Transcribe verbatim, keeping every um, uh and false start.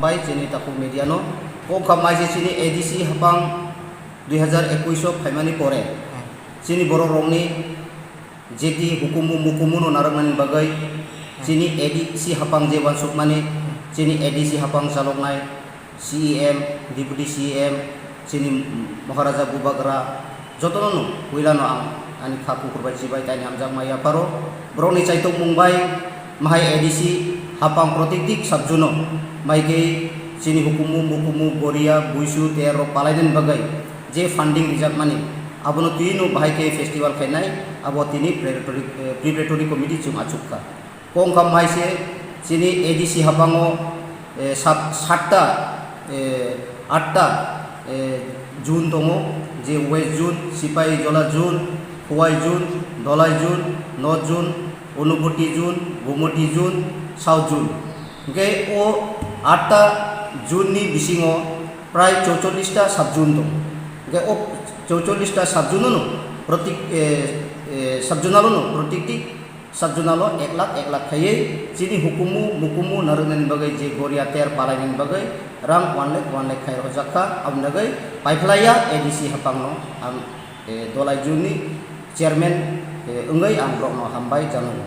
Bai chini takhuk media no kok kha mai se chini A D C hapang dui hazar ekush o phaimani pore chini borok rokni jeti hukumu mukumu no narwknani bagwi chini A D C hapang je uansukmani chini A D C hapang chaloknai C E M, Deputy C E M, chini Maharaja Bubagra, jotono no puila no ang ani kha kukur bai chibai taini hamjakma yapharo. Borokni chaitokmung bai mahai A D C hapang protiktik sabjuno mai khe chini hukumu, mukumu, boria, buisu, ter rok palainani bagwi je funding rijakmani abono twi no bahai khe festival khainai abo tini preparatory, eh, preparatory committee chwng achukha. Kok wngkha mai se chini A D C hapango, eh, sat-, satta, eh, atta, eh, June tongo, je West June, Sipai Jola June, Khowai June, Dolai June, North June, Unakoti June, Gomoti June, South June. Hingke o atta June ni bisingo prai chorchollish ta sub June tongo. Hingke o chorchollish ta sub June no protik, eh, eh, sub June no protikti Sabjuna lo ek lakh ek lakh khaiwi chini hukumu mukumu narwknani bagwi je goria ter palainani bagwi rang one lakh one lakh khai rwjakha, aboni bagwi paiphlaiya A D C hapangno ang, eh, Dolai June ni chairman, eh, wngwi ang borokno hambai janago.